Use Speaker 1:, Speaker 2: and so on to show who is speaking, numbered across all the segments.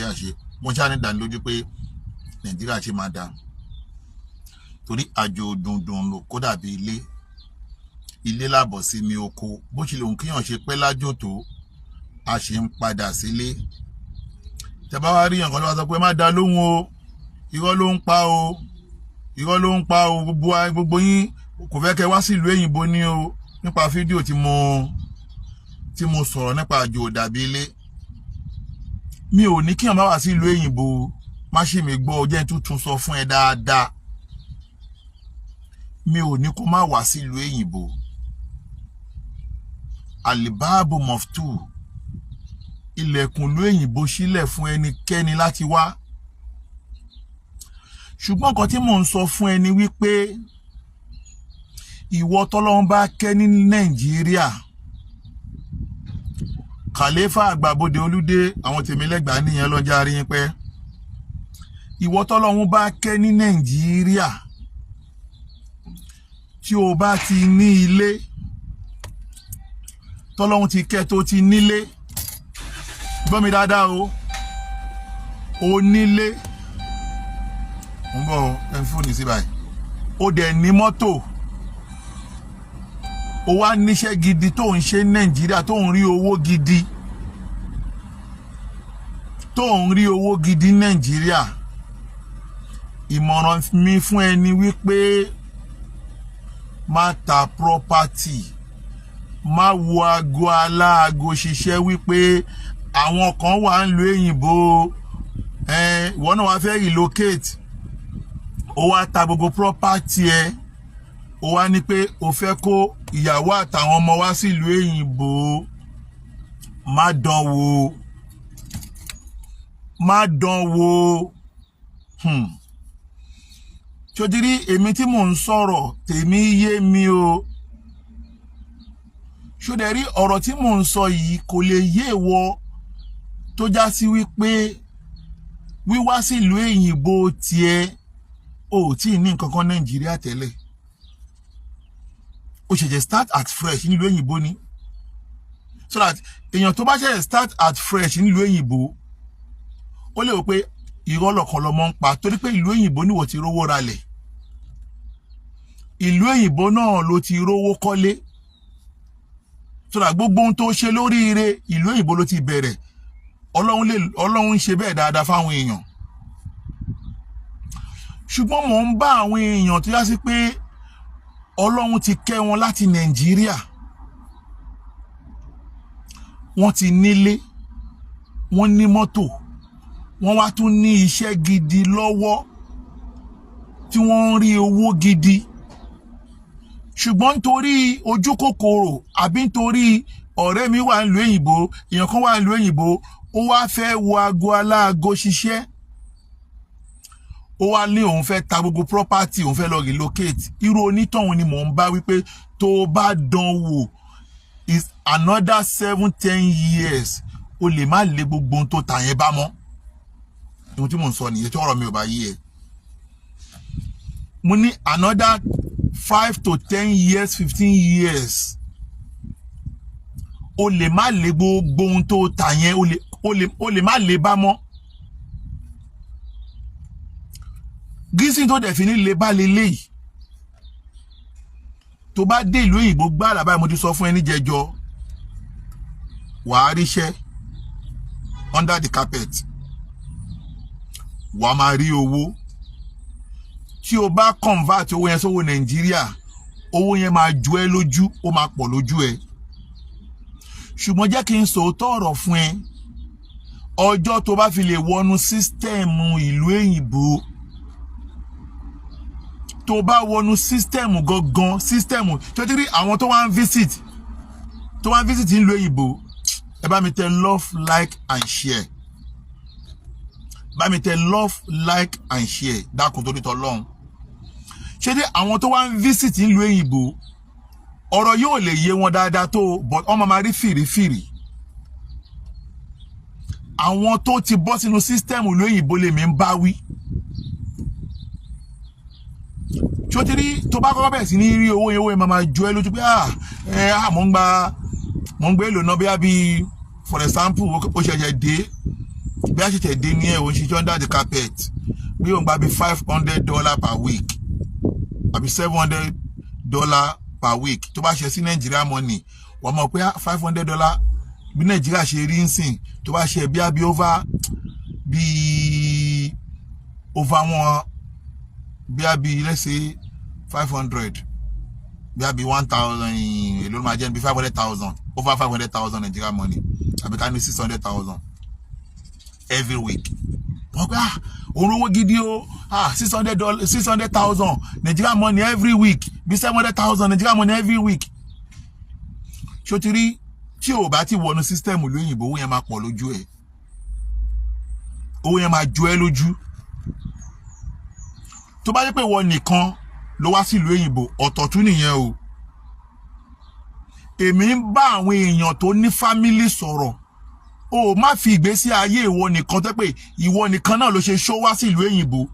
Speaker 1: Nàìjíríà ṣe. Mo ṣáà ní ìdánilójú pé Nàìjíríà ṣe máa dáa, torí àjò dùndùn lò kó dàbí ilé. Ilé làbọ̀ sí mi oko. Bó ṣe lòun kíyàn ṣe pẹ́ lájò tó, a ṣe ń padà sílé. Tẹ bá wá rí nǹkan tó bá sọ pé má dá lóhùn o, irọ́ ló ń pa o, irọ́ ló ń pa o, gbogbo yín kò fẹ́ kẹ́ wá sílùú òyìnbó ní o. Nípa fídíò tí mo sọ̀rọ̀ nípa àjò dàbí ilé, mi ò ní kíyàn má wá sílùú òyìnbó. Má ṣe mi gbọ́, jẹ́ tuntun sọ fún ẹ dáadáa. Mi ò ní kó má wá sílùú òyìnbó. Àlìbáàbò mọ̀fútù, ilẹ̀kùn ìlú òyìnbó sílẹ̀ fún ẹnikẹ́ni láti wá. Ṣùgbọ́n nǹkan tí mò ń sọ fún ẹ ni wípé ìwọ tọ́lọ́run bá kẹ́ ní Nàìjíríà, Kàléfà Àgbàbọdè Olúdé, àwọn tèmi lẹ́gbàá nìyẹn, lọ́jà rí yín pẹ́. Ìwọ tọ́lọ́run bá kẹ́ ní Nàìjíríà, tí o bá ti ní ilé, tọ́lọ́run ti kẹ́ tó ti nílé, gbọ́ mi dáadáa o, o nílé, ń bọ̀ ẹ̀ ń fóònù sí báyìí, o dẹ̀ ní mọ́tò, o wá níṣẹ́ gidi tó ń ṣe ní Nàìjíríà, tó ń rí owó gidi, tó ń rí owó gidi ní Nàìjíríà, ìmọ̀ràn mi fún ẹni wípé má ta property, má wo aago aláago ṣiṣẹ́ wípé àwọn kan wà ń lu èyìnbó. Ìwọ náà wá fẹ́ relocate, ó wá ta gbogbo property ẹ, ó wá ní pé o fẹ́ kó ìyàwó àtàwọn ọmọ wá sílùú èyìnbó. Má dán wò, má dán wò. Ṣòdìrí èmi tí mò ń sọ̀rọ̀, tèmi yé mi o. Ṣòdẹ̀rí ọ̀rọ̀ tí mò ń sọ yìí kò lè yé ìwọ tó já sí wípé wíwá sílùú èyìnbó tiẹ̀, o ò tí ì ní nǹkan kan Nàìjíríà tẹ́lẹ̀, o ṣẹ̀ṣẹ̀ start at fresh nílùú òyìnbó ni. So that èèyàn tó bá ṣẹ̀ṣẹ̀ start at fresh nílùú òyìnbó, ó lè wò pé irọ́ lọ̀kan lọmọ ń pa, torí pé ìlú òyìnbó níwọ̀ ti rówó ralẹ̀, ìlú òyìnbó náà ló ti rówó kọ́lé. So that gbogbo ohun tó ṣe lóríire, ìlú òyìnbó ló ti bẹ̀rẹ̀. Ọlọ́run lè, Ọlọ́run ń ṣe bẹ́ẹ̀ dáadáa fáwọn èèyàn. Ṣùgbọ́n mò ń bá àwọn èèyàn tó yá sí pé Ọlọ́run ti kẹ́ wọn láti Nàìjíríà, wọ́n ti nílé, wọ́n ní mọ́tò, wọ́n wá tún ní iṣẹ́ gidi lọ́wọ́ tí wọ́n ń rí owó gidi, ṣùgbọ́n nítorí ojú kòkòrò àbí nítorí ọ̀rẹ́ mi wà nílùú òyìnbó, èèyàn kan wà nílùú òyìnbó, ó wá fẹ́ wo aago aláago ṣiṣẹ́, ó wá ní òun fẹ́ ta gbogbo property, òun fẹ́ lọ relocate. Irú onítọ̀hún ni mò ń bá wípé tó o bá dán wò, is another 7-10 years, o lè má lé gbogbo ohun tó tà yẹn bá mọ́. Ohun tí mò ń sọ nìyẹn. Tí ọ̀rọ̀ mi ò bá yé ẹ, mo ní another 5 to 10 years, 15 years, o lè má lé gbogbo ohun tó tà yẹn, o lè má lè bá mọ́. Gísìn tó dẹ̀ fi ní lè bá leléyìí, tó bá dé ìlú òyìnbó gbára báyìí, mo ti sọ fún ẹ níjẹjọ, wàá ríṣẹ́ under the carpet, wàá máa rí owó. Tí o bá convert owó yẹn sówó Nàìjíríà, owó yẹn máa ju ẹ lójú, ó máa pọ̀ lójú ẹ. Ṣùgbọ́n jẹ́ kí n sòótọ́ ọ̀rọ̀ fún ẹ: ọjọ́ tó bá fi lè wọnú system ìlú òyìnbó, tó bá wọnú system gangan, system tó ti rí àwọn tó wá ń visit, tó wá ń visit nílùú òyìnbó, ẹ bá mi tẹ love, like and share. Bá mi tẹ love, like and share. Dákun, torí tọlọ́run. Ṣé dé àwọn tó wá ń visit nílùú òyìnbó, ọ̀rọ̀ yóò lè yé wọn dáadáa tó, but wọ́n máa rí fìrífìrí. Àwọn tó ti bọ́ sínú system ìlú òyìnbó lèmi ń bá wí. Tí ó ti rí, tó bá kọ́kọ́ bẹ̀rẹ̀ sí ní rí owó yẹn, owó yẹn máa jọ ẹ́ lójú pé, ah, ẹ ah, mò ń gbé èlò náà, bíi for example, ó ṣẹ̀ṣẹ̀ dé, Bí a ṣẹ̀ṣẹ̀ dé ní ẹ̀, òun ṣiṣẹ́ under the carpet, bí òun gba bí $500 per week àbí $700 per week, tó bá ṣe sí Nàìjíríà money, wọ́n mọ̀ pé $500, bí Nàìjíríà ṣe rí ń sìn, tó bá ṣe bí àbí over bí over wọn bí àbí, let's say 500, bí àbí 1,000, èló ló máa jẹ́? Bí 500,000, over 500,000 Nigeria money, àbí ká ní 600,000 every week. Wọ́n pẹ́, ah, òun rówó gidi o. Ah, $600, 600,000 Nigeria money every week, bí 700,000 Nigeria money every week. Ṣó ti rí? Tí o bá ti wọnú system lóyìnbó, owó yẹn máa pọ̀ lójú ẹ̀, owó yẹn máa jọ ẹ́ lójú. Tó bá jẹ́ pé ìwọ nìkan ló wá sílùú òyìnbó, ọ̀tọ̀ tún nìyẹn o. Èmi ń bá àwọn èèyàn tó ní family sọ̀rọ̀ o. Má fi ìgbésí ayé ìwọ nìkan tó pé ìwọ nìkan náà ló ṣe ṣó wá sílùú òyìnbó,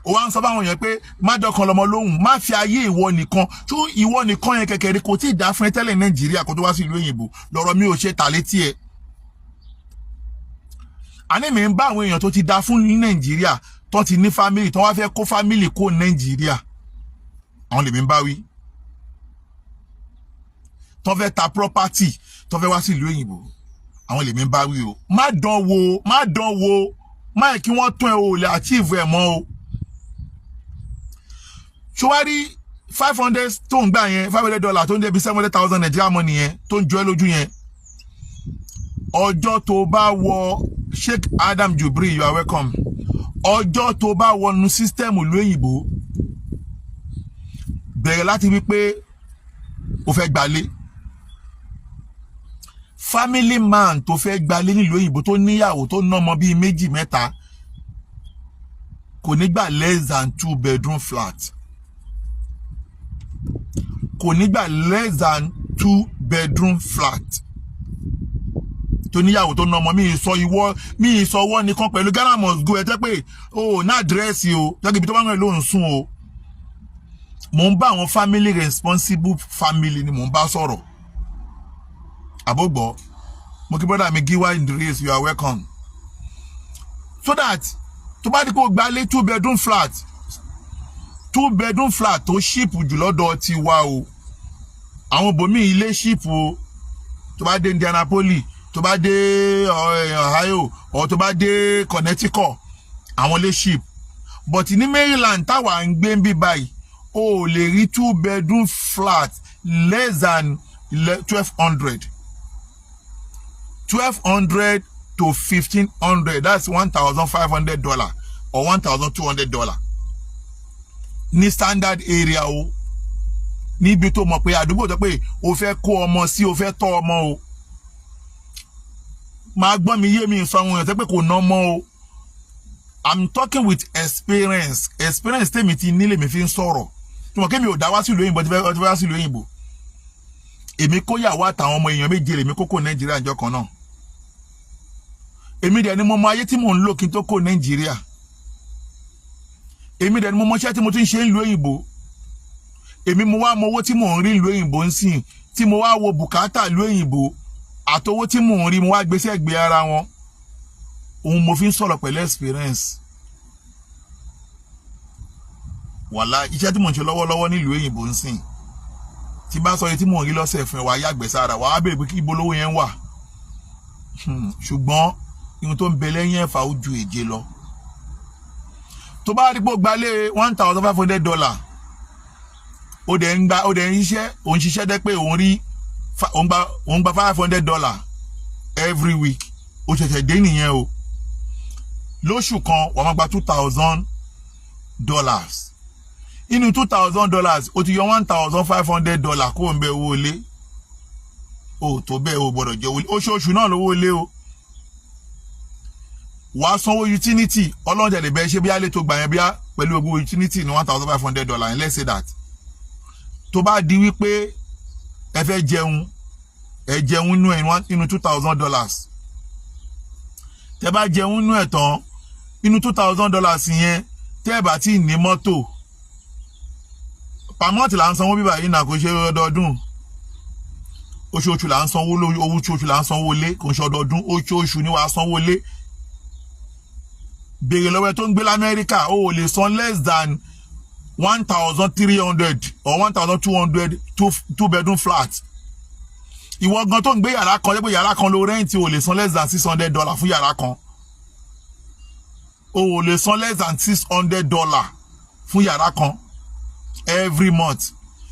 Speaker 1: o wá ń sọ fáwọn èèyàn pé má dọ̀kan lọmọ lóhùn. Má fi ayé ìwọ nìkan tó ìwọ nìkan yẹn kẹkẹrẹ kò tí ì dá fún ẹ tẹ́lẹ̀ Nàìjíríà kó tó wá sílùú òyìnbó. Lọ́rọ̀ mi ò ṣe tà létí ẹ. Àní mi ń bá àwọn èèyàn tó ti dá fún ní Nàìjíríà, tó ti ní family, tó wá fẹ́ kó family kó Nàìjíríà, àwọn lèmi ń bá wí, tó fẹ́ ta property, tó fẹ́ wá sí ìlú òyìnbó, àwọn lèmi ń bá wí o. Má dán wò, má dán wò, má yẹ kí wọ́n tún ẹ o lè achieve ẹ̀ mọ́ o. Ṣọwárí 500 tó ń gbà yẹn, $500 tó ń débi 700,000 Nàìjíríà money yẹn tó ń jọ ẹ́ lójú yẹn, ọjọ́ tó bá wọ, Sheikh Adam Jubril, you are welcome, ọjọ́ tó bá wọnú system ìlú òyìnbó, bẹ̀rẹ̀ láti wí pé o fẹ́ gbalé, family man tó fẹ́ gbalé nílùú òyìnbó, tó níyàwó, tó nọ́mọ bíi méjì mẹ́ta, kò ní gbà less than two bedroom flat, kò ní gbà less than two bedroom flat. Tó níyàwó, tó nọ́mọ, mi sọ ìwọ, mi sọ ọwọ́ nìkan pẹ̀lú Ghana must go. Ẹ tẹ́ pé o ní àdírẹ́sì o, jẹ́ ibi tó bá ń rìn ló ń sùn o. Mò ń bá àwọn family, responsible family ni mò ń bá sọ̀rọ̀. Àbógbọ́ mo kí brother mi Giwa Idris, you are welcome. So that tó bá di kó gbalé two bedroom flat, two bedroom flat tó cheap jù lọ́dọ̀ tiwa o, àwọn bòmíì ilé cheap o. Tó bá dé Indianapolis, tó bá dé Ohio or tó bá dé Connecticut, àwọn ilé cheap, but ní Maryland táwa ń gbé ń bí báyìí, o ò lè rí two bedroom flat less than 1,200, 1,200 to 1,500, that's $1,500 or $1,200 ní standard area o, níbi tó mọ̀ pé àdúgbò tó pé o fẹ́ kó ọmọ sí, o fẹ́ tọ́ ọmọ o. Máa gbọ́n mi yé, mi sọ àwọn èèyàn tó pé kò ná ọmọ o. I'm talking with experience. Experience tèmi ti nílé mi fi ń sọ̀rọ̀ tí mo kémi ò dá wá sílùú òyìnbó. Tí fẹ́ wá sílùú òyìnbó, èmi kó yàwó àtàwọn ọmọ, èèyàn méje lèmi kókó Nàìjíríà ìjọ kan náà. Èmi dẹ̀ ni mo mọ ayé tí mò ń lò kí n tó kó Nàìjíríà. Èmi dẹ̀ ni mo mọ iṣẹ́ tí mo ti ń ṣe ń lu òyìnbó. Èmi mo wá mọ owó tí mò ń rí ìlú òyìnbó ń sìn, tí mo wá wo bùkátà ìlú òyìnbó àtowó tí mò ń rí, mo wá gbé sẹ́gbẹ̀ẹ́ ara wọn. Òun mo fi ń sọ̀rọ̀ pẹ̀lú experience. Wàhálà iṣẹ́ tí mò ń ṣe lọ́wọ́lọ́wọ́ nílùú òyìnbó ń sìn, tí bá sọ yìí tí mò ń rí lọ́sẹ̀ fún ẹ, wàá yàgbẹ́ sára, wàá béèrè pé kí ibo lówó yẹn wà. Ṣùgbọ́n ihun tó ń bẹ lẹ́yìn ẹ̀fà ó ju èje lọ. Tó bá rí pé ó gbalé $1,500, ó dẹ̀ ń gba, ó dẹ̀ ń ṣiṣẹ́, òun ṣiṣẹ́ dẹ́ pé òun rí òun gba $500 every week, ó ṣẹ̀ṣẹ̀ dé nìyẹn o. Lóṣù kan, wàá máa gba $2,000. Inú $2,000, o ti yọ $1,500 kó o ń bẹ owó ilé o. Tó bẹ́ẹ̀, o gbọ́dọ̀ jẹ owó ilé oṣooṣù náà lówó ilé o. Wàá sanwó utility. Ọlọ́run tẹ̀lé bẹ́ẹ̀ ṣe bí alẹ́ tó gbà yẹn bíá pẹ̀lú gbogbo utility ní $1,500 yẹn. Let's say that tó bá di wípé ẹ fẹ́ jẹun, ẹ jẹun inú ẹ inú $2,000. Tẹ bá jẹun inú ẹ tán, inú $2,000 yẹn, tẹ́ ẹ bá tí ì ní mọ́tò, per month là ń sanwó bíbá yìí náà, kò ṣe ọdọọdún. Oṣooṣù là ń sanwó lórí owó, oṣooṣù là ń sanwó lé, kò ń ṣe ọdọọdún. Oṣooṣù ni wàá sanwó lé. Béèrè lọ́wọ́ ẹ tó ń gbé lamẹ́ríkà, o ò lè san less than 1,300 or 1,200, two bedroom flat. Ìwọ gan tó ń gbé yàrá kan, jẹ́ pé yàrá kan ló rent, o lè san less than $600 fún yàrá kan. O ò lè san less than $600 fún yàrá kan every month.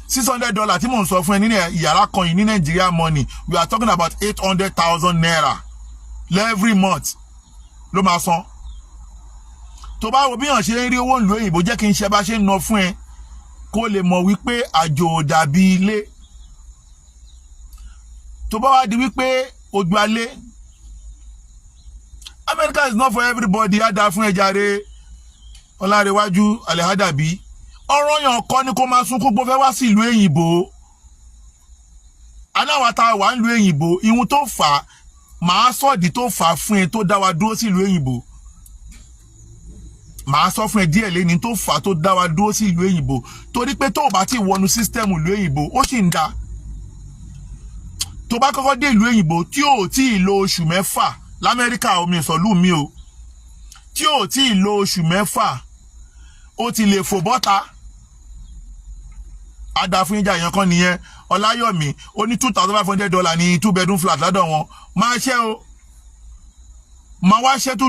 Speaker 1: $600 tí mò ń sọ fún ẹ nínú yàrá kan yìí, ní Nàìjíríà money, we are talking about 800,000 naira every month ló máa san. Tó bá wo bí yàn ṣe ń rí owó ìlú òyìnbó, jẹ́ kí n ṣe bá ṣe ń ná fún ẹ, kó lè mọ̀ wípé àjò ò dàbí ilé. Tó bá wá di wípé ojú alé, America is not for everybody. Á dáa fún ẹja re ọlárẹ̀wájú alehadabi. Ọ̀rọ̀ yàn kọ́ ni kó máa sunkún pé ó fẹ́ wá sí ìlú òyìnbó. Anáwa tá a wà ń lu òyìnbó, ihun tó fà á, màá sọ̀dí tó fà á fún ẹ tó dá wa dúró sí ìlú òyìnbó. Màá sọ fún ẹ díẹ̀ lẹ́ni tó fà á tó dá wa dúró sí ìlú òyìnbó, torí pé tó o bá ti wọnú system ìlú òyìnbó, ó sì ń da. Tó bá kọ́kọ́ dé ìlú òyìnbó, tí ò tí ì lo oṣù 6 lamẹ́ríkà, omi ìsọ̀lú mi o, tí ò tí ì lo oṣù 6, ó ti lè fò bọ́ta. Ada fún ìjà yẹn kan nìyẹn. Ọláyọ̀mí ó ní $2,500 ní two bedroom flat lọ́dọ̀ wọn. Máa ṣẹ́ o, máa wá ṣẹ́ tó.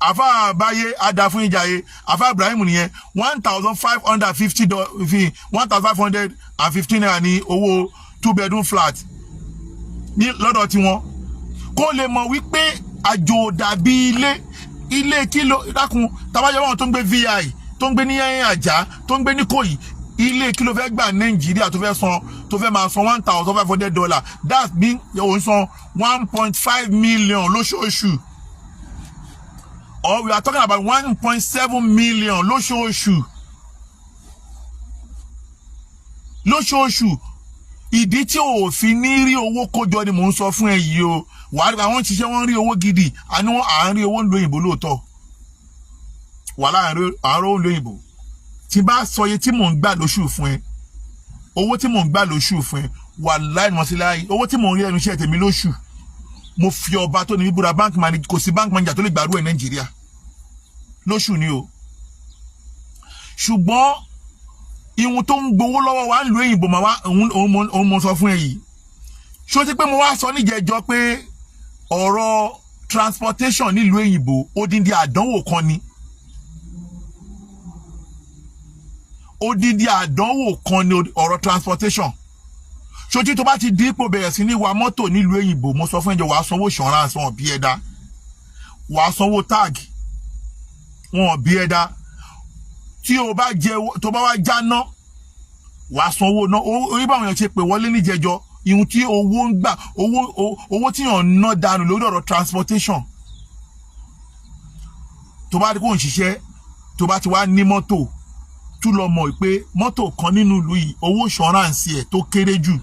Speaker 1: Àfa àbáyé, ada fún ìjà yẹn. Àfa Ibrahim nìyẹn, 1,550, 1,515 naira ní owó two bedroom flat ní lọ́dọ̀ tiwọn. Kó lè mọ̀ wípé àjò dàbí ilé. Ilé kí ló dákun tabajọ́ wọn tó ń gbé VI, tó ń gbé ní Àjà, tó ń gbé ní Kòyí, ilé kí ló fẹ́ gbà Nàìjíríà tó fẹ́ san, tó fẹ́ máa san $1,500? That mean òun san 1.5 million lóṣooṣù, or we are talking about 1.7 million lóṣooṣù, lóṣooṣù. Ìdí tí o fi ní rí owó kójọ ni mò ń sọ fún ẹ yìí o. Wàá rí àwọn ṣiṣẹ́, wọ́n rí owó gidi. Àní wọ́n à ń rí owó ń lo òyìnbó lóòótọ́. Wàhálà, à ń rí owó ń lo òyìnbó. Tí bá sọ iye tí mò ń gbà lóṣù fún ẹ, owó tí mò ń gbà lóṣù fún ẹ, wàláhì ní wọ́n sí láàyè, owó tí mò ń rí ẹnu iṣẹ́ tèmi lóṣù, mo fi ọba tó ní bíbúra, bank manager, kò sí bank manager tó lè gbàrú ẹ̀ Nàìjíríà lóṣù ni o. Ṣùgbọ́n ihun tó ń gbowó lọ́wọ́ wa ń lo òyìnbó mà wá, òun mo sọ fún ẹ yìí. Ṣó ti pé mo wá sọ níjẹjọ pé ọ̀rọ̀ transportation nílùú òyìnbó, odindi àdánwò kan ni, odindi àdánwò kan ni ọ̀rọ̀ transportation. Ṣojú tó bá ti dípò bẹ̀rẹ̀ sí ní wa mọ́tò nílùú òyìnbó, mo sọ fún ẹjọ́, wàá sanwó insurance, wọn bí ẹ dá. Wàá sanwó tag, wọn bí ẹ dá. Tí o bá jẹ, tó bá wá jáná, wàá sanwó ná. Orí báwọn èèyàn ṣe pè wọlé níjẹjọ, ihun tí owó ń gbà, owó tí yàn ń ná dànù lórí ọ̀rọ̀ transportation. Tó bá kó ń ṣiṣẹ́, tó bá ti wá ní mọ́tò, tún lọ mọ̀ pé mọ́tò kan nínú ìlú yìí, owó insurance ẹ̀ tó kéré jù,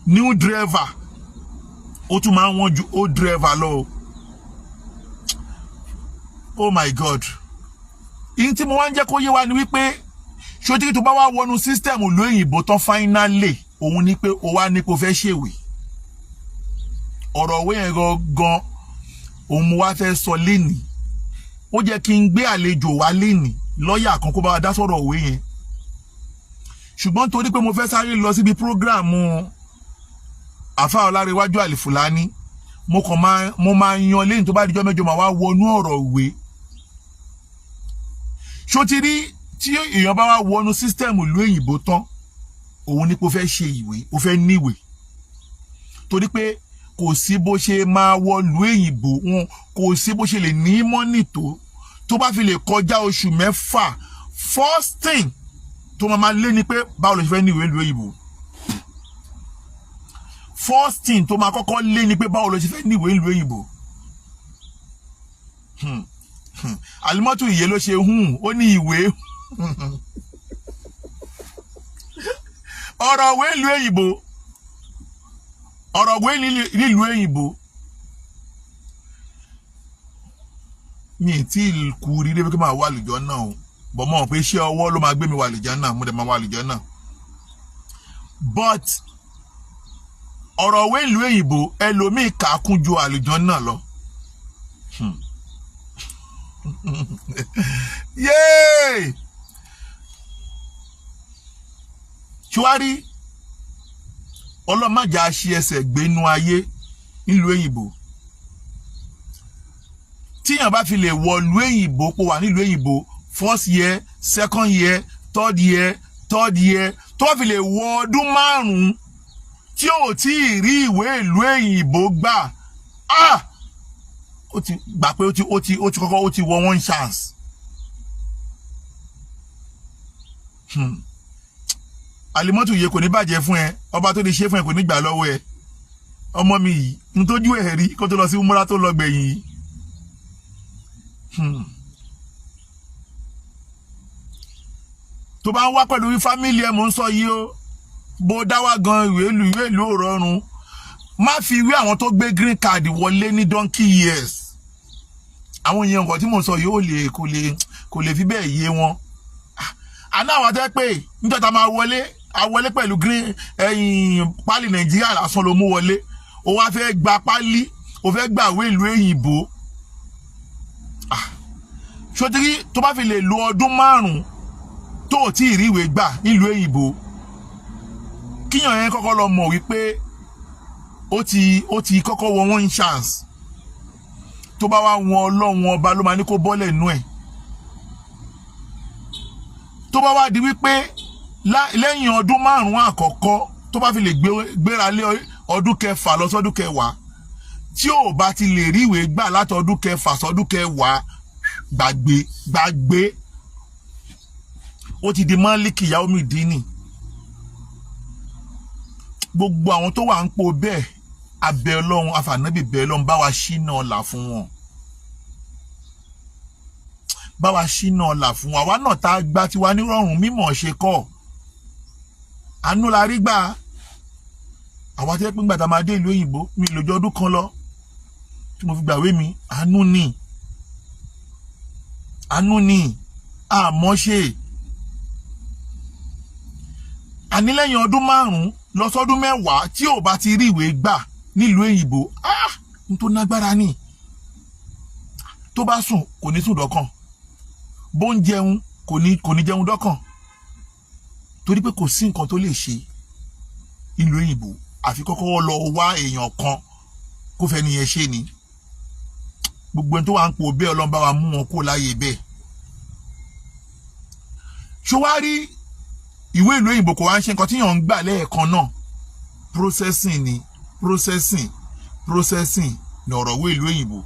Speaker 1: new driver, ó tún máa ń wọ́n ju old driver lọ o. Oh my God! Ìyẹn tí mo wá ń jẹ́ kó yé wa ni wípé ṣòtí tó bá wá wọnú system ìlú òyìnbó tán, finally, òun ni pé o wá ní kó fẹ́ ṣèwé. Ọ̀rọ̀ òwe yẹn gangan òun mo wá fẹ́ sọ lénìí. Ó jẹ́ kí n gbé àlejò wá lénìí, lọ́ọ̀yà kan, kó bá wa dá sọ̀rọ̀ òwe yẹn. Ṣùgbọ́n torí pé mo fẹ́ sáré lọ síbi program àfa Ọlárẹ̀wájú Àlìfùlání, mo kàn máa, mo máa yan lẹ́yìn. Tó bá dijọ́ mẹ́jọ, máa wá wọnú ọ̀rọ̀ òwe. Ṣó ti rí, tí èèyàn bá wá wọnú system ìlú òyìnbó tán, òun ni kò fẹ́ ṣe ìwé, ó fẹ́ níwèé, torí pé kò sí bó ṣe máa wọlú òyìnbó wọn, kò sí bó ṣe lè ní money tó, tó bá fi lè kọjá oṣù 6, first thing tó máa lé ni pé báwo ló ṣe fẹ́ níwèé ìlú òyìnbó. First thing tó máa kọ́kọ́ lé ni pé báwo ló ṣe fẹ́ níwèé ìlú òyìnbó. Alimọ́tò ìyè ló ṣe hùn, ó ní ìwé, ọ̀rọ̀ ìwé ìlú òyìnbó, ọ̀rọ̀ ìwé nílùú òyìnbó. Mi ì tí ì kú rí débi kí máa wà àlùjọ náà o, bọ̀ mọ̀ pé iṣẹ́ ọwọ́ ló máa gbé mi wà àlùjọ náà, mo dẹ̀ máa wà àlùjọ náà. But ọ̀rọ̀ ìwé ìlú òyìnbó, ẹlòmíì kà á kún ju àlùjọ náà lọ. Yéé, ṣùwárí ọlọ́màjà ṣe ẹsẹ̀ gbénú ayé nílùú òyìnbó. Tíyàn bá fi lè wọ ìlú òyìnbó, kó wà nílùú òyìnbó, first year, second year, third year, third year, tó bá fi lè wọ ọdún 5 tí ò tí ì rí ìwé ìlú òyìnbó gbà, ah, ó ti gbà pé ó ti kọ́kọ́ ó ti wọ one chance. Àlìmọ́tò yìí kò ní bàjẹ́ fún ẹ. Ọba tó lè ṣe fún ẹ kò ní gbà lọ́wọ́ ẹ. Ọmọ mi yìí n tójú ẹ̀ rí kó tó lọ sí múra tó lọ gbẹ̀yìn yìí. Tó bá ń wá pẹ̀lú family ẹ̀, mò ń sọ yìí o. Bó dá wá gan, ìwé ìlú ò rọrùn. Má fi ìwé àwọn tó gbé green card wọlé ní donkey years. Àwọn èèyàn, nǹkan tí mò ń sọ yìí ó lè kò lè fi bẹ́ẹ̀ yé wọn. Àná àwọn àtẹ́ pé níjọ́ ta máa wọlé, a wọlé pẹ̀lú green ẹ̀yìn pálí Nàìjíríà lásán ló mú wọlé. O wá fẹ́ gba pálí, o fẹ́ gbàwé ìlú òyìnbó. Ṣòtìrí tó bá fi lè lo ọdún 5 tó ò tí ì rí ìwé gbà nílùú òyìnbó, kíyàn yẹn kọ́kọ́ lọ mọ̀ wípé ó ti kọ́kọ́ wọ one chance. Tó bá wá wọn, Ọlọ́run Ọba ló máa ní kó bọ́lẹ̀ nú ẹ̀. Tó bá wá di wípé lẹ́yìn ọdún 5 àkọ́kọ́, tó bá fi lè gbéra lé ọdún 6 lọ sọ́dún 10, tí ò bá ti lè rí ìwé gbà láti ọdún 6 sọ́dún 10, gbàgbé, gbàgbé, ó ti di mọ́líkì yaomi dínì. Gbogbo àwọn tó wà ń po bẹ́ẹ̀, abẹ́ Ọlọ́run, afànábì bẹ́ẹ̀, Ọlọ́run bá wa ṣínà ọ̀la fún wọn, bá wa ṣínà ọ̀la fún wọn. Àwa náà tá a gba tiwa nírọ̀rùn, mímọ̀ ṣe kọ́, àánú la rí gbà. Àwa tẹ́ pé ńgbà tá a máa dé ìlú òyìnbó, mi lójú ọdún kan lọ tí mo fi gbàwé mi. Àánú ni, àánú ni, àmọ́ ṣe. Àní lẹ́yìn ọdún 5 lọ sọ́dún 10 tí ò bá ti rí ìwé gbà nílùú òyìnbó, ah, n tó nágbára ni. Tó bá sùn, kò ní sùn dọ́kàn. Bó ń jẹun, kò ní jẹun dọ́kàn, torí pé kò sí nǹkan tó lè ṣe ìlú òyìnbó àfi kọ́kọ́ lọ wá èèyàn kan kó fẹ́ nìyẹn ṣe ni. Gbogbo ẹni tó wà ń po bẹ́ẹ̀, Ọlọ́run bá wa mú wọn kó láyé bẹ́ẹ̀. Ṣó wá rí ìwé ìlú òyìnbó, kò wá ń ṣe nǹkan tí yàn ń gbà lẹ́ẹ̀kan náà. Processing ni, processing, processing ni ọ̀rọ̀ ìwé ìlú òyìnbó.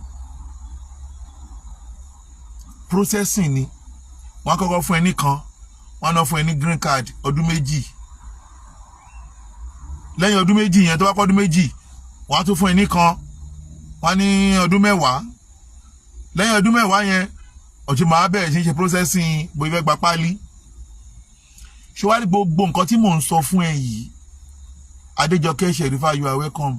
Speaker 1: Processing ni. Wọ́n á kọ́kọ́ fún ẹ ní kan, wọ́n á náà fún ẹ ní green card ọdún 2. Lẹ́yìn ọdún 2 yẹn, tó bá pọ́ ọdún 2, wọ́n á tún fún ẹ ní kan, wọ́n á ní ọdún 10. Lẹ́yìn ọdún 10 yẹn, ọ̀tún máa bẹ̀rẹ̀ sí í ṣe processing bó ifẹ́ gba pálí. Ṣé wàá rí gbogbo nǹkan tí mò ń sọ fún ẹ yìí, Adéjọkẹ́ Sherifa, you are welcome,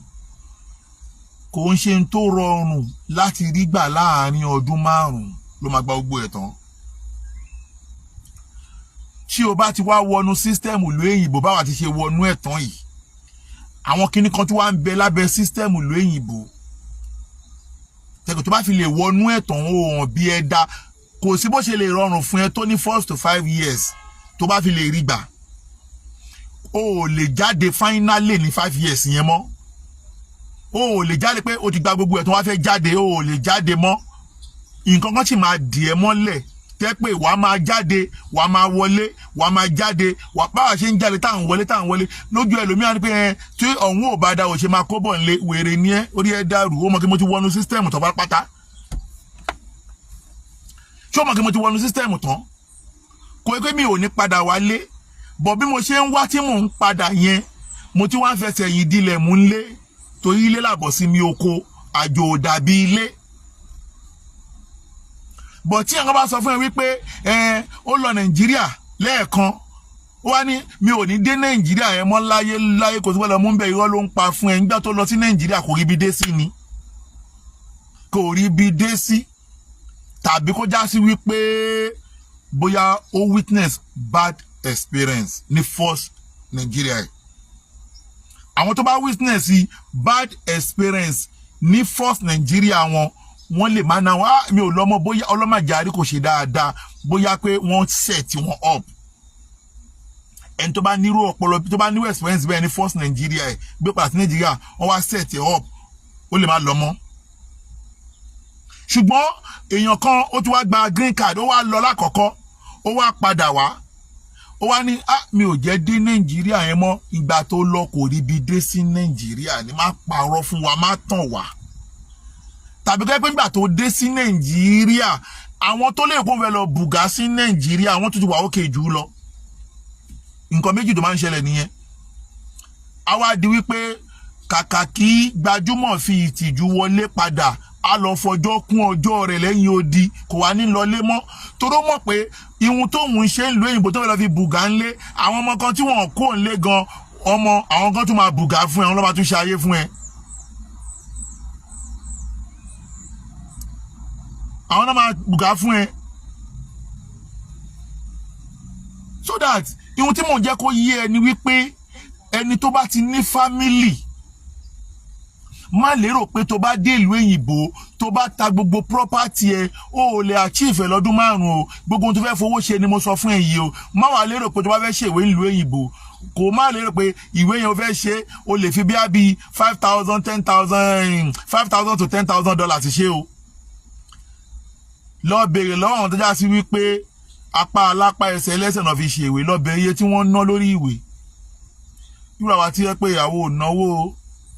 Speaker 1: kò ń ṣe tó rọrùn láti rí gbà. Láàárín ọdún 5 ló máa gba gbogbo ẹ̀ tán. Tí o bá ti wá wọnú system ìlú òyìnbó, báwa ti ṣe wọnú ẹ̀ tán yìí, àwọn kinní kan tí wàá ń bẹ lábẹ́ system ìlú òyìnbó tẹ̀kọ̀, tó bá fi lè wọnú ẹ̀ tán, ó hàn bí ẹ dá. Kò sí bó ṣe lè rọrùn fún ẹ tó ní first to 5 years, tó bá fi lè rí gbà, o ò lè jáde finally ní 5 years yẹn mọ́. O ò lè jáde pé o ti gba gbogbo ẹ̀ tó wá fẹ́ jáde, o ò lè jáde mọ́. Nǹkan kan sì máa dì ẹ́ mọ́lẹ̀ tẹ́ pé wàá máa jáde, wàá máa wọlé, wàá máa jáde, wàá báwa ṣe ń jáde tá à ń wọlé, tá à ń wọlé. Lójú ẹlòmíràn ni pé ẹ tí ọ̀hún ò bá da, ò ṣe máa kó bọ̀ nílé. Wèrè ni ẹ́, orí ẹ dàrú. Ó mọ̀ kí mo ti wọnú system tán pátápátá. Ṣé ó mọ̀ kí mo ti wọnú system tán? Kò yẹ pé mi ò ní padà wálé bọ̀. Bí mo ṣe ń wá tí mò ń padà yẹn, mo ti wá ń fẹsẹ̀ yìí dilẹ̀ mú nlé, torí ilé làbọ̀ sí mi oko, àjò ò dàbí ilé. Bọ̀ tí àwọn bá sọ fún ẹ wípé ẹ ó lọ Nàìjíríà lẹ́ẹ̀kan, ó wá ní mi ò ní dé Nàìjíríà yẹn mọ́ láyé láyé, kò sí wọ́n lọ mú bẹ́ẹ̀, irọ́ ló ń pa fún ẹ. Nígbà tó lọ sí Nàìjíríà, kò rí ibi dé sí ni, kò rí ibi dé sí, tàbí kó já sí wípé bóyá ó witness bad experience ní first Nàìjíríà yìí. Àwọn tó bá witness bad experience ní first Nàìjíríà wọn, Wọ́n lè má náà, ah, mi ò lọ́mọ, bóyá ọlọ́màjárí kò ṣe dáadáa, bóyá pé wọ́n set wọn up. Ẹni tó bá nírú ọpọlọ, tó bá nírú experience bẹ́ẹ̀ ní first Nàìjíríà ẹ̀ gbé padà sí Nàìjíríà, wọ́n wá set ẹ̀ up, ó lè má lọ mọ́. Ṣùgbọ́n èèyàn kan, ó ti wá gba green card, ó wá lọ lákọ̀ọ́kọ́, ó wá padà wá, ó wá ní, "Ah, mi ò jẹ́ dé Nàìjíríà yẹn mọ́." Ìgbà tó lọ, kò rí ibi dé sí Nàìjíríà ni. Má parọ́ fún wa, má tàn wá. Tàbí kẹ́ pé nígbà tó dé sí Nàìjíríà, àwọn tó lè kó fẹ́ lọ bùgá sí Nàìjíríà, àwọn tó ti wà ókè jù ú lọ. Nǹkan méjì tó máa ń ṣẹlẹ̀ nìyẹn. Àwa di wípé kàkà kí gbajúmọ̀ fi ìtìjú wọlé padà, a lọ fọjọ́ kún ọjọ́ rẹ̀ lẹ́yìn odi, kò wá ní lọlé mọ́, toró mọ̀ pé ihun tóun ń ṣe ń lo òyìnbó tó fẹ́ lọ fi bùgá ńlé, àwọn ọmọ kan tí wọ́n kó ńlé gan, ọmọ àwọn kan tún máa bùgá fún ẹ, àwọn lọ́ba tún ṣe ayé fún ẹ. Àwọn náà máa bùgá fún ẹ. So that ihun tí mò ń jẹ́ kó yé ẹ ni wípé ẹni tó bá ti ní family, má lérò pé tó bá dé ìlú òyìnbó, tó bá ta gbogbo property ẹ, o ò lè achieve ẹ lọ́dún 5 o. Gbogbo ohun tó fẹ́ fowó ṣe ni mo sọ fún ẹ yìí o. Má wàá lérò pé tó bá fẹ́ ṣèwé ìlú òyìnbó, kò má lérò pé ìwé yẹn o fẹ́ ṣe, o lè fi bíi bíi 5,000, 10,000, $5,000 to $10,000 ṣe o. Lọ béèrè lọ́wọ́ àwọn tó já sí wípé apá alápá, ẹsẹ̀ ẹlẹ́sẹ̀ náà fi ṣèwé. Lọ béèrè iye tí wọ́n ná lórí ìwé. Irú àwa tí yẹ pé ìyàwó ò náwó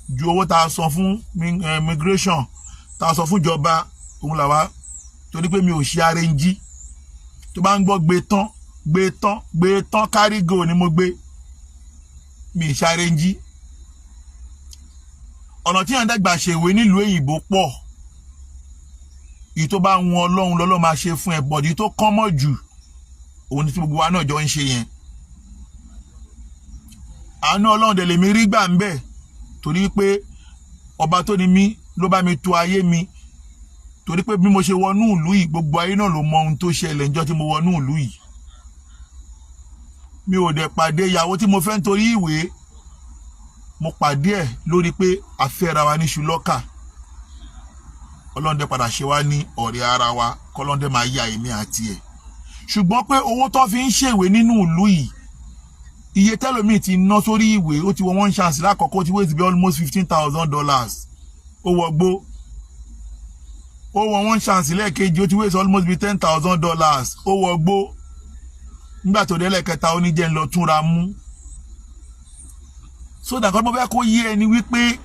Speaker 1: ju owó tá a san fún immigration, tá a san fún ìjọba, òun làwa, torí pé mi ò ṣe arrange. Tó bá ń gbọ́ gbé tán, gbé tán, gbé tán, carry go ni mo gbé. Mi ì ṣe arrange. Ọ̀nà tí yàn dẹ́gbà ṣèwé nílùú òyìnbó pọ̀. Èyí tó bá wọn Ọlọ́run lọ́lọ́ máa ṣe fún ẹ bọ̀dí tó kán mọ́ jù, òun ni tí gbogbo wa náà jọ ń ṣe yẹn. Àánú Ọlọ́run dẹ̀ lèmi rí gbà ń bẹ̀, torí pé ọba tó ni mí ló bá mi tó ayé mi, torí pé bí mo ṣe wọnú ìlú yìí, gbogbo ayé náà ló mọ ohun tó ṣẹlẹ̀ níjọ́ tí mo wọnú ìlú yìí. Mi ò dẹ̀ pàdé ìyàwó tí mo fẹ́ nítorí ìwé. Mo pàdé ẹ̀ lórí pé a fẹ́ra wa ní ṣùlọ́kà. Ọlọ́run dẹ̀ padà ṣe wá ní ọ̀rẹ́ ara wa, kọ́lọ́run dẹ̀ máa ya èmi àti ẹ̀. Ṣùgbọ́n pé owó tó fi ń ṣèwé nínú ìlú yìí, iye tẹ́lòmíì ti ná sórí ìwé, ó ti wọ one chance lákọ̀ọ́kọ́, ó ti waste bí almost $15,000, ó wọ gbó. Ó wọ one chance lẹ́ẹ̀kejì, ó ti waste almost bí $10,000, ó wọ gbó. Nígbà tó dé lẹ́ẹ̀kẹta, ó ní jẹ́ ń lọ túnra mú. So that mo fẹ́ kó yé ẹni wípé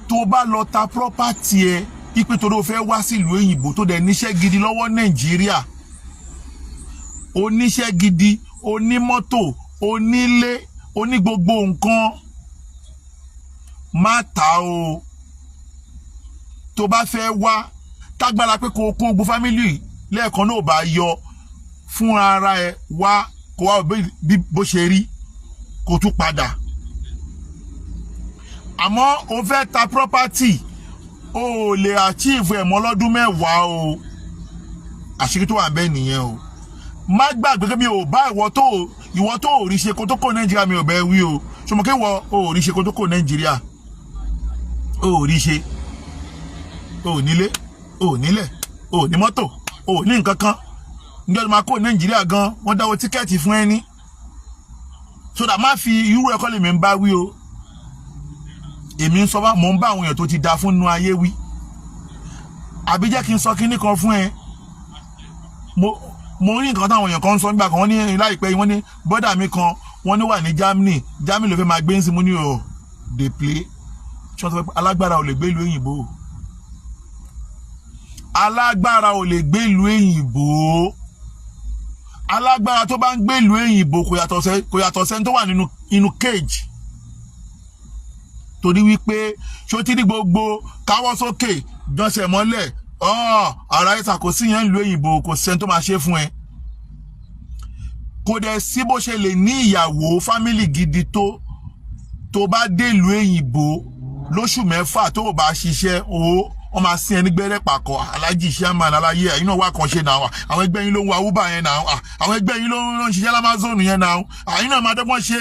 Speaker 1: tó bá lọ ta property ẹ, ipe tó ló fẹ́ wá sílùú òyìnbó, tó dẹ̀ níṣẹ́ gidi lọ́wọ́ Nàìjíríà, oníṣẹ́ gidi, onímọ́tò, onílé, oní gbogbo nǹkan, má ta o. Tó bá fẹ́ wá, tágbára pé kó kó gbogbo family lẹ́ẹ̀kan náà bá yọ fún ara ẹ, wá kó wá bí bó ṣe rí, kó tún padà. Àmọ́ o fẹ́ ta property, o ò lè achieve ẹ̀ mọ́ lọ́dún 10 o. Àṣírí tó wà bẹ́ẹ̀ nìyẹn o. Má gbàgbé pé mi ò bá ìwọ tó ò rí ṣe kó tó kó Nàìjíríà, mi ò bẹ́ẹ̀ wí o. Ṣọmọ kí ìwọ ò rí ṣe kó tó kó Nàìjíríà, o ò rí ṣe, o ò nílé, o ò nílẹ̀, o ò ní mọ́tò, o ò ní nǹkan kan. Níjọ́ tó máa kó Nàìjíríà gan, wọ́n dáwọ́ ticket fún ẹni so that má fi irú ẹ̀kọ́ lèmi ń bá wí o. Èmi ń sọ bá mò ń bá àwọn èèyàn tó ti da fún inú ayé wí. Àbí jẹ́ kí n sọ kinní kan fún ẹ. Mo rí nǹkan táwọn èèyàn kan ń sọ nígbà kan. Wọ́n ní láìpẹ́ yìí, wọ́n ní bọ́dà mi kan, wọ́n ní wà ní Germany, Germany ló fẹ́ máa gbé ń sin. Mo ní o dey play. Ṣé wọ́n sọ pé alágbára ò lè gbé ìlú òyìnbó? Alágbára ò lè gbé ìlú òyìnbó. Alágbára tó bá ń gbé ìlú òyìnbó kò yàtọ̀ sẹ́ni tó wà nínú inú cage, torí wípé ṣó tí ní gbogbo káwọ́ sókè, jọ́sẹ̀ mọ́lẹ̀, ọ́ ara ẹ̀sà kò sí yẹn ìlú òyìnbó. Kò sẹ́ni tó máa ṣe fún ẹ. Kò dẹ̀ sí bó ṣe lè ní ìyàwó, family gidi, tó bá dé ìlú òyìnbó lóṣù 6, tó o bá ṣiṣẹ́ o, wọ́n máa sin ẹni gbẹ́rẹ́ pàkọ́. Alájì chairman aláyé, ẹ̀yin náà wà kàn ṣe náà. Àwọn ẹgbẹ́ yín ló ń wa Uber yẹn náà. Àwọn ẹgbẹ́ yín ló ń ṣiṣẹ́ l'Amazon yẹn náà. Ẹ̀yin náà máa dọ́gbọ́n ṣe.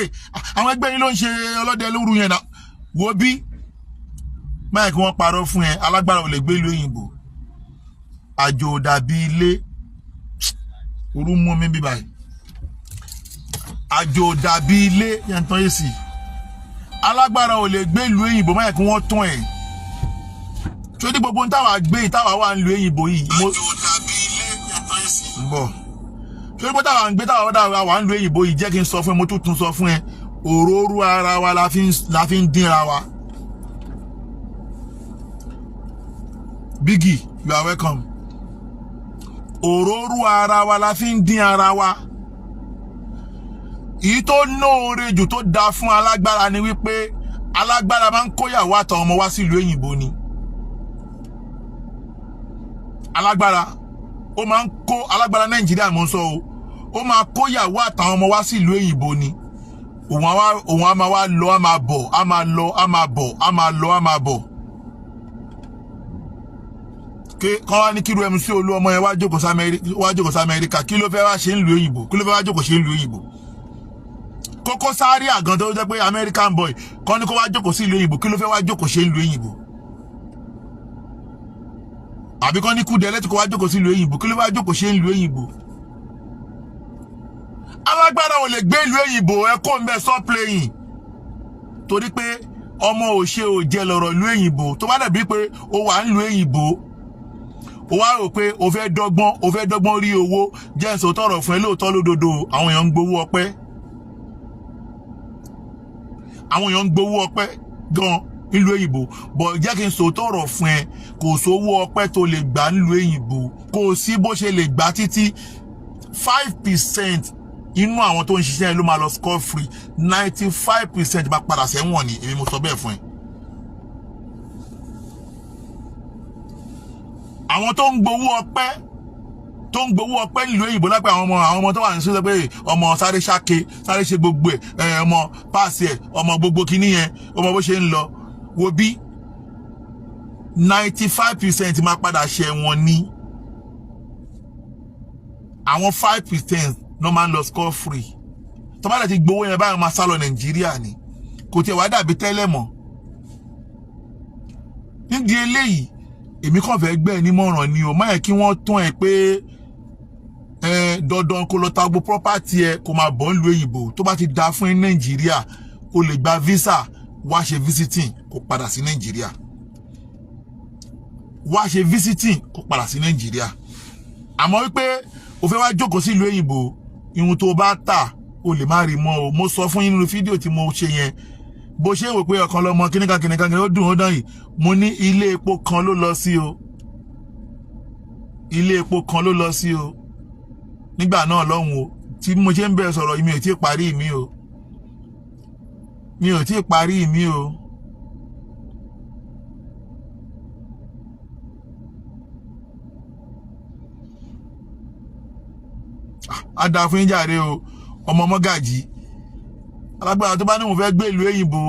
Speaker 1: Àwọn ẹgbẹ́ yín ló ń ṣe ọlọ́dẹ lóru yẹn náà. Wo bí máyì kí wọ́n parọ́ fún ẹ, alágbára ò lè gbé ìlú òyìnbó. Àjò ò dàbí ilé. Orú mú mi bí báyìí. Àjò ò dàbí ilé. Yẹn tán yé sí. Alágbára ò lè gbé ìlú òyìnbó, má yẹ kí wọ́n tún ẹ̀. Tó ní gbogbo táwa gbé yìí, táwa wà ń lu òyìnbó yìí. Mo
Speaker 2: Àjò dàbí ilé, yàtọ̀ sí.
Speaker 1: Ń bọ̀. Tó ní gbogbo táwa ń gbé, táwa wà ń lu òyìnbó yìí, jẹ́ kí n sọ fún ẹ, mo tún tún sọ fún ẹ, òróró ara wa la fi ń dínra wa. Biggie, you are welcome. Òróró ara wa la fi ń dín ara wa. Èyí tó nóore jù, tó dáa fún alágbára ni wípé alágbára máa ń kóyàwó àtàwọn ọmọ wá sílùú òyìnbó ni. Alágbára ó máa ń kó, alágbára Nàìjíríà mò ń sọ o, ó máa kóyàwó àtàwọn ọmọ wá sílùú òyìnbó ni. Òun á máa wá lọ, á máa bọ̀, á máa lọ, á máa bọ̀, á máa lọ, á máa bọ̀. Ké kọ́ wá ní kí irú MC Olúọmọ yẹn wá jókòó sí Amẹ́ríkà, kí ló fẹ́ wá ṣe ń lu òyìnbó? Kí ló fẹ́ wá jókòó ṣe ń lu òyìnbó? Kókó Zaria gan tó jẹ́ pé American boy kọ́ ní kó wá jókòó sí ìlú òyìnbó, kí ló fẹ́ wá jókòó ṣe ń lu òyìnbó? Àbí kọ́ ní Kúdẹ̀lẹ́tì kó wá jókòó sí ìlú òyìnbó, kí ló fẹ́ wá jókòó ṣe ń lu òyìnbó? Alágbára ò lè gbé ìlú òyìnbó. Ẹ kó ń bẹ, stop playing, torí pé ọmọ ò ṣe ò jẹ lọ̀rọ̀ ìlú òyìnbó. Tó bá dàbí pé ó wà ń lu òyìnbó, ó wá rò pé o fẹ́ dọ́gbọ́n rí owó, jẹ́ n sọ tọ̀rọ̀ fún ẹ lóòótọ́ lódodo, àwọn èèyàn ń gbowó ọpẹ́, àwọn èèyàn ń gbowó ọpẹ́ gan nílùú òyìnbó. Bọ̀ jẹ́ kí n sọ tọ̀rọ̀ fún ẹ, kò sówó ọpẹ́ tó lè gbà nílùú òyìnbó. Kò sí bó ṣe lè gbà títí, 5% inú àwọn tó ń ṣiṣẹ́ ló máa lọ scot free, 95% bá padà sẹ́wọ̀n ni. Èmi mo sọ bẹ́ẹ̀ fún ẹ. Àwọn tó ń gbowó ọpẹ́, tó ń gbowó ọpẹ́ nílùú òyìnbó lápẹ́, àwọn ọmọ tó wà ní sọ́sọ́ pé ọmọ sáré ṣáke, sáré ṣe gbogbo ẹ̀ ẹ̀, ọmọ páàsì ẹ̀, ọmọ gbogbo kinní yẹn, ọmọ bó ṣe ń lọ, wo bí 95% máa padà ṣẹ̀wọ̀n ni. Àwọn 5% ló máa ń lọ scot free. Tó bá dẹ̀ ti gbowó yẹn báyìí, máa sá lọ Nàìjíríà ni. Kò tiẹ̀ wá dàbí tẹ́lẹ̀ mọ́. Nídìí eléyìí, èmi kàn fẹ́ gbẹ́ ẹ nímọ̀ràn ni o. Má yẹ kí wọ́n tún ẹ pé ẹ dandan kó lọ ta gbogbo property ẹ, kó máa bọ̀ nílùú òyìnbó. Tó bá ti da fún ẹ ní Nàìjíríà, o lè gba visa wá ṣe visiting, kó padà sí Nàìjíríà. Wá ṣe visiting, kó padà sí Nàìjíríà. Àmọ́ wípé o fẹ́ wá jókòó sí ìlú òyìnbó, ihun tó bá tà, o lè má rí mọ́ o. Mo sọ fún yín nínú fídíò tí mo ṣe yẹn, bó ṣe wò pé ọ̀kan lọ́mọ kíníkan kíníkan kíníkan, ó dùn ó dán yìí, mo ní ilé epo kan ló lọ sí o, ilé epo kan ló lọ sí o nígbà náà lọ́hùn o. Tí mo ṣe ń bẹ̀rẹ̀ sọ̀rọ̀, mi ò tí ì parí mi o, mi ò tí ì parí mi o. Á dáa fún yín jàre o. Ọmọ mọ́gàjì, alágbára tó bá ní òun fẹ́ gbé ìlú òyìnbó,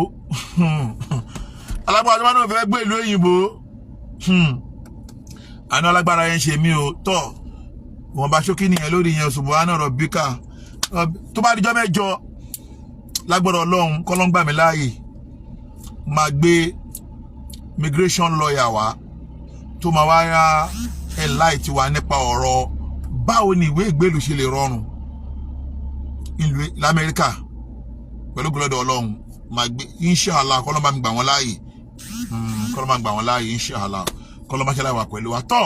Speaker 1: alágbára tó bá ní òun fẹ́ gbé ìlú òyìnbó, àná alágbára yẹn ṣe mí o. Tọ́ wọn bá ṣókí nìyẹn lórí yẹn. Subhana rabbika. Tó bá dijọ́ 8, lágbọ́dọ̀ Ọlọ́run, kọ́lọ́ngbà mi láàyè, máa gbé migration lawyer wá tó máa wá rá ẹ̀ láì tiwa nípa ọ̀rọ̀ báwo ni ìwé ìgbélú ṣe lè rọrùn ìlú lamẹ́ríkà. Pẹ̀lú gbọ́dọ̀ Ọlọ́run, máa gbé, inshallah, kọ́lọ́ bá mi gbà wọ́n láàyè, kọ́lọ́ bá mi gbà wọ́n láàyè, inshallah, kọ́lọ́ bá ṣẹlẹ̀ wà pẹ̀lú wa tọ́.